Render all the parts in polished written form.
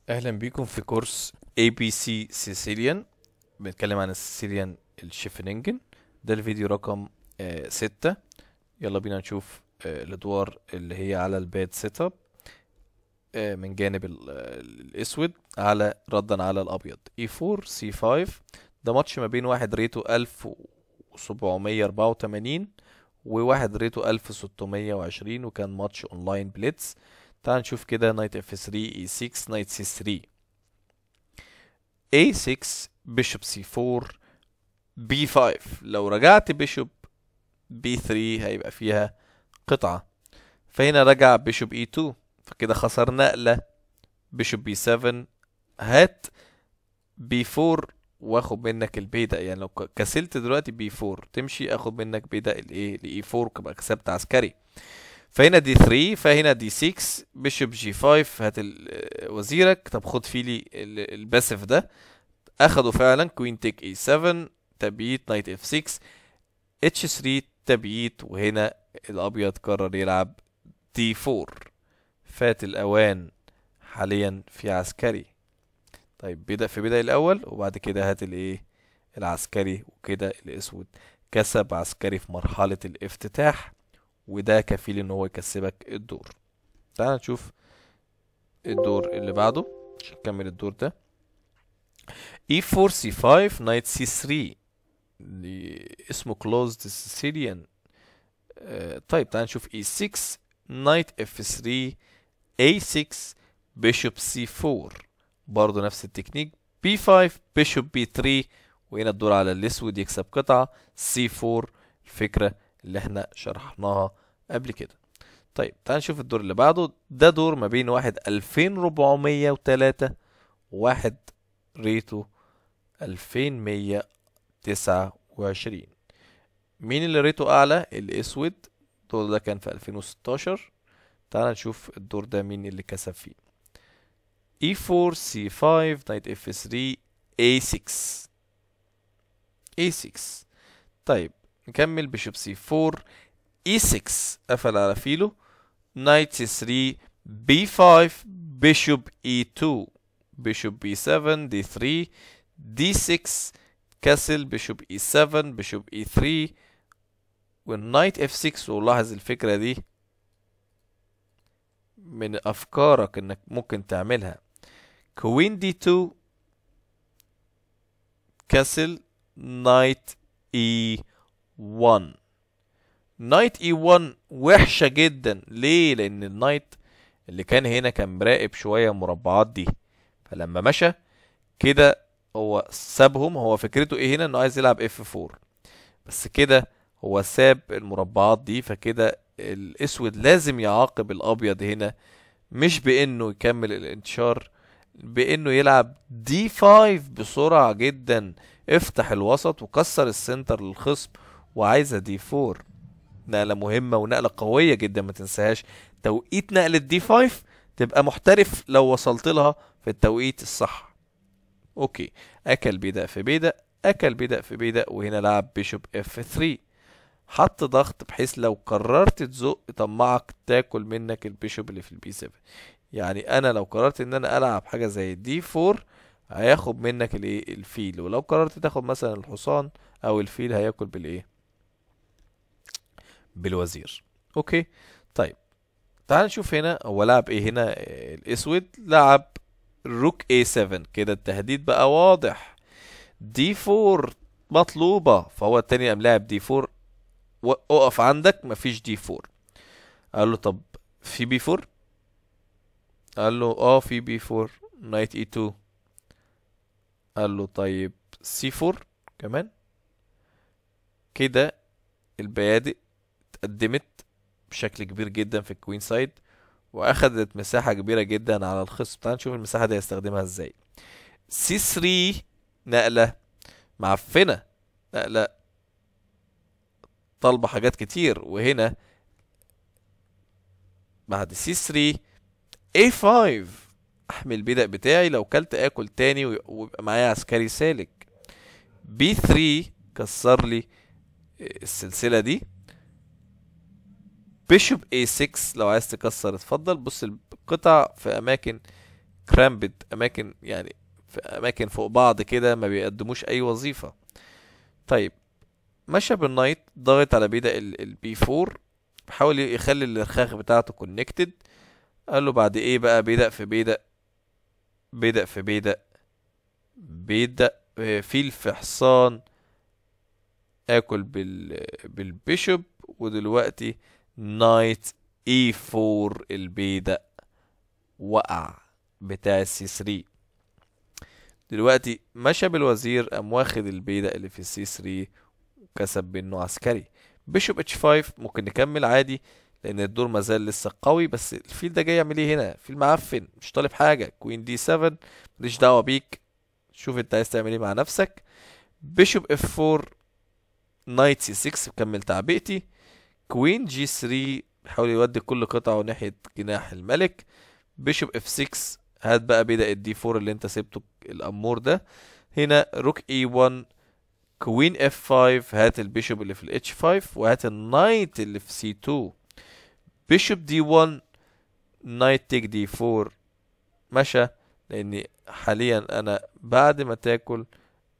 اهلا بيكم في كورس ABC Sicilian. بنتكلم عن ال Sicilian الشيفنينجن. ده الفيديو رقم 6. يلا بينا نشوف الادوار اللي هي على ال bad setup من جانب الاسود على ردا على الابيض. E4 C5. ده ماتش ما بين واحد rate ه 1784 وواحد rate ه 1620، وكان ماتش online blitz. تعال نشوف كده. knight F3 E6 knight C3 A6 bishop C4 B5. لو رجعت bishop B3 هيبقى فيها قطعة، فهنا رجع bishop E2، فكده خسر نقلة. bishop B7، هات B4 واخد منك البيدق. يعني لو كسلت دلوقتي B4 تمشي اخد منك بيدق الايه ل E4، كبقى كسبت عسكري. فهنا D3، فهنا D6 bishop G5. هات وزيرك. طب خد فيلي ال passive ده، اخده فعلا. queen take E7 تبييت، knight F6 H3 تبييت، وهنا الابيض قرر يلعب D4. فات الاوان حاليا في عسكري. طيب بيدق في بيدق الاول، وبعد كده هات الايه العسكري، وكده الاسود كسب عسكري في مرحلة الافتتاح، وده كفيل ان هو يكسبك الدور. تعال نشوف الدور اللي بعده عشان نكمل الدور ده. E4 C5 knight C3 اللي اسمه closed Sicilian. طيب تعال نشوف E6 knight F3 A6 bishop C4، برضو نفس التكنيك. B5 bishop B3، وهنا الدور على الاسود يكسب قطعة. C4 الفكرة اللي احنا شرحناها قبل كده. طيب تعال نشوف الدور اللي بعده. ده دور ما بين واحد 2403 وواحد rate ه 2129. مين اللي rate ه اعلى؟ الاسود. الدور ده كان في 2016. تعال نشوف الدور ده مين اللي كسب فيه. E4 C5 knight F3 A6 A6. طيب نكمل bishop C4 E6 قفل على فيلو، knight C3 B5 bishop E2 bishop B7 D3 D6 castle bishop E7 bishop E3 وال knight F6. ولاحظ الفكرة دي من أفكارك إنك ممكن تعملها. queen D2 castle knight E1. knight E1 وحشة جدا. ليه؟ لأن ال knight اللي كان هنا كان مراقب شوية المربعات دي، فلما مشى كده هو سابهم. هو فكرته ايه هنا؟ انه عايز يلعب F4، بس كده هو ساب المربعات دي، فكده الاسود لازم يعاقب الابيض هنا، مش بانه يكمل الانتشار، بانه يلعب D5 بسرعة جدا. افتح الوسط وكسر ال center للخصم، وعايزة D4. نقلة مهمة ونقلة قوية جدا، ما تنساهاش. توقيت نقلة D5 تبقى محترف لو وصلت لها في التوقيت الصح. okay، اكل بيدق في بيدق، اكل بيدق في بيدق، وهنا لعب bishop F3، حط ضغط بحيث لو قررت تزق طمعك تاكل منك ال bishop اللي في ال B7. يعني انا لو قررت ان انا العب حاجة زي D4 هياخد منك الايه الفيل، ولو قررت تاخد مثلا الحصان او الفيل هياكل بالايه بالوزير. okay طيب تعال نشوف هنا هو لعب ايه هنا. الاسود لعب rook A7، كده التهديد بقى واضح. D4 مطلوبة، فهو التاني قام لاعب D4. اقف عندك مفيش D4. قال له طب في B4؟ قال له اه في B4 knight E2. قال له طيب C4 كمان. كده البيادق اتقدمت بشكل كبير جدا في ال queen side، واخدت مساحة كبيرة جدا على الخصم. تعال نشوف المساحة دي هيستخدمها ازاي. C3 نقلة معفنة، نقلة طالبة حاجات كتير. وهنا بعد C3 A5 احمي البيدق بتاعي، لو كلت اكل تاني ويبقى معايا عسكري سالك. B3 كسر لي السلسلة دي. bishop A6 لو عايز تكسر اتفضل. بص القطع في اماكن cramped، اماكن يعني في اماكن فوق بعض كده ما بيقدموش اي وظيفة. طيب مشى بال knight، ضغط على بيدق ال B 4، بحاول يخلي الرخاخ بتاعته connected. قال له بعد ايه بقى؟ بيدق في بيدق، بيدق في بيدق، بيدق فيل في حصان، اكل بال bishop، ودلوقتي knight E 4، البيدق وقع بتاع ال C 3. دلوقتي مشى بالوزير، قام واخد البيدق اللي في ال C 3 وكسب منه عسكري. bishop H 5 ممكن نكمل عادي لان الدور مازال لسه قوي، بس الفيل ده جاي يعمل ايه هنا؟ فيل معفن مش طالب حاجه. queen D 7 ماليش دعوه بيك، شوف انت عايز تعمل ايه مع نفسك. bishop F 4، knight C 6 بكمل تعبئتي. queen G 3 بيحاول يودي كل قطعه ناحيه جناح الملك. bishop F 6، هات بقى بيدق ال D 4 اللي انت سبته الامور ده. هنا rook E 1، queen F 5، هات ال bishop اللي في ال H 5 وهات ال knight اللي في C 2. bishop D 1، knight take D 4 مشى، لاني حاليا انا بعد ما تاكل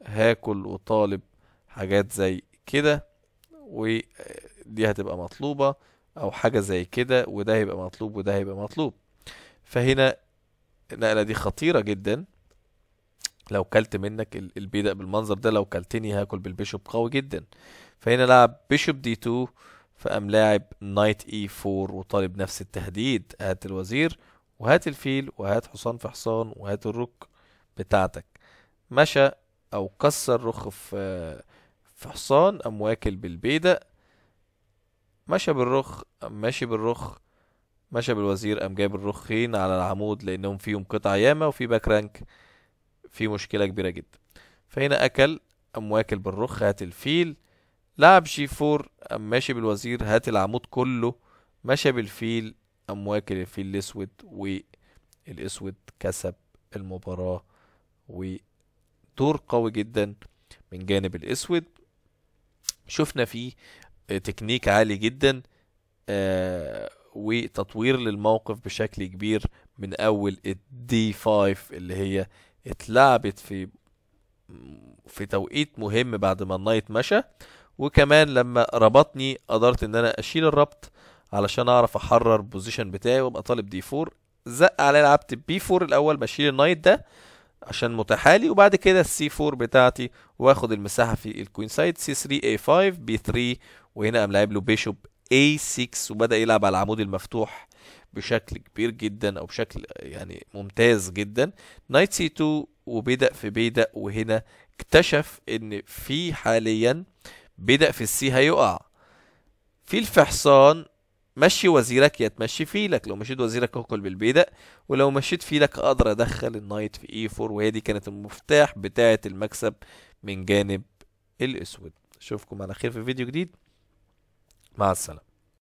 هاكل وطالب حاجات زي كده، ودي هتبقى مطلوبة او حاجة زي كده، وده هيبقى مطلوب وده هيبقى مطلوب. فهنا النقلة دي خطيرة جدا، لو كلت منك البيدق بالمنظر ده، لو كلتني هاكل بال bishop قوي جدا. فهنا لعب bishop D 2، فقام لاعب knight E 4 وطالب نفس التهديد، هات الوزير وهات الفيل وهات حصان في حصان وهات ال rook بتاعتك. مشى او كسر رخ في حصان، قام واكل بالبيدق، مشى بالرخ، قام ماشي بالرخ، مشى بالوزير، قام جايب الرخين على العمود لانهم فيهم قطع ياما وفي back rank، في مشكلة كبيرة جدا. فهنا اكل، قام واكل بالرخ، هات الفيل، لعب G 4، قام ماشي بالوزير، هات العمود كله، مشى بالفيل، قام واكل الفيل الاسود، والاسود كسب المباراة. ودور قوي جدا من جانب الاسود، شفنا فيه تكنيك عالي جدا وتطوير للموقف بشكل كبير من اول ال D 5 اللي هي اتلعبت في توقيت مهم بعد ما ال knight مشى، وكمان لما ربطني قدرت ان انا اشيل الربط علشان اعرف احرر position بتاعي وابقى طالب D 4. زق عليا، لعبت B 4 الاول، بشيل ال knight ده عشان متحالي، وبعد كده ال C 4 بتاعتي واخد المساحه في ال queen side. C 3 A 5 B 3، وهنا قام لاعب له bishop A 6، وبدا يلعب على العمود المفتوح بشكل كبير جدا او بشكل يعني ممتاز جدا. knight C 2 وبيدق في بيدق، وهنا اكتشف ان في حاليا بيدق في ال C هيقع. فيل في حصان، مشي وزيرك يا تمشي فيلك، لو مشيت وزيرك هاكل بالبيدق، ولو مشيت فيلك اقدر ادخل ال knight في E 4، وهي دي كانت المفتاح بتاعة المكسب من جانب الاسود. اشوفكم على خير في فيديو جديد، مع السلامة.